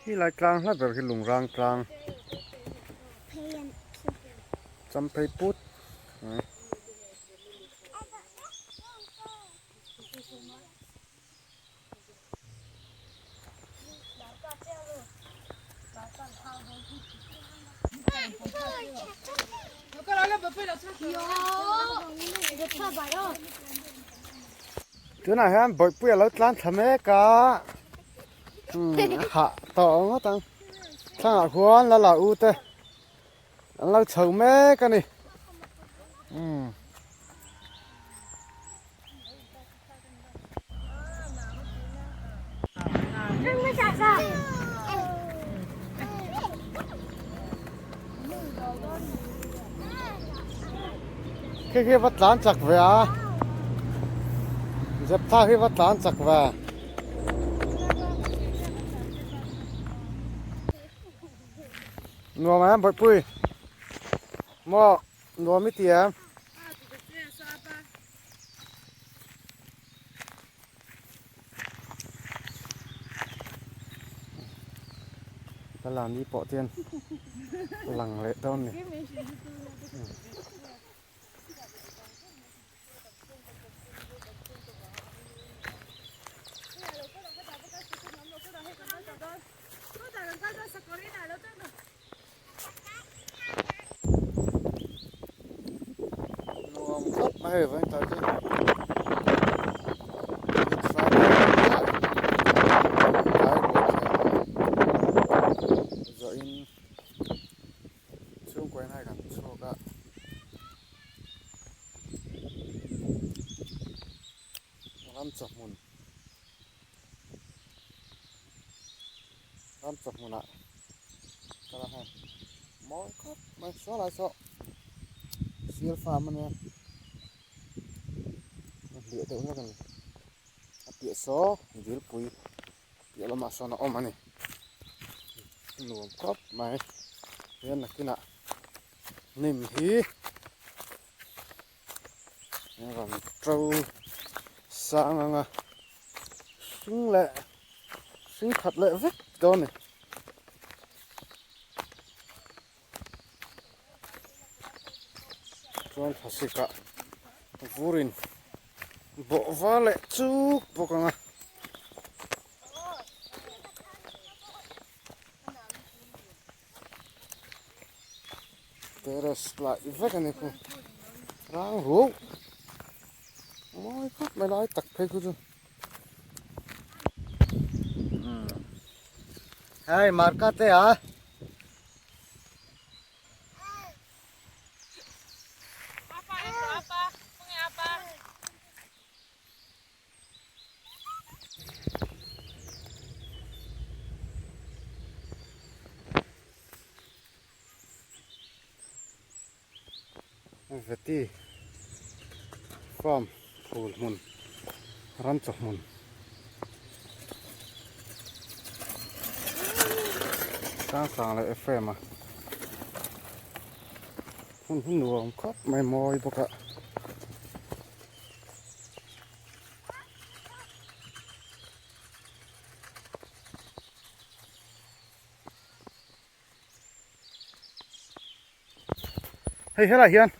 Hi lai tlang hla ber hi lungrang tlang champhei put mai. Tunah hian bawihpui a lo tlan thla mek a hah tawh ngawt ang thlangah khuan la la u te an lo chho mek a ni umm. Khi khi va tlan chak ve a zep thlak hi va tlan chak ve. Nuam em bawihpui maw nuam i ti em. Lani pawh chuan lang leh dawn a ni. Nuam khawp mai hei vawiin tlai chu Good Friday tlai buatsaih zawhin chhungkaw in hei kan chhuak a. Ram chawhmun ram chawhmunah kal a hei mawi khawp mai saw lai saw sial farm a nia a hliah deuh hlek a ni a piah saw dilpui piah lamah sawn a awm a ni nuam khawp mai hian nakinah hnim hi. Rawn to sang anga hring leh hring khat leh vek dawn a ni. Chuan thlasik ah vur in bawh va leh chuk bawk ang a. Terrace lah vek a ni khu rang ruau mawi khawp mai lai tak phei khu chu hei marka te a. Veti farm phul hmun ram chaw hmun Sangsang leh Ephraim a hmun hi nuam khawp mai mawi bawk a. Hei helai hian.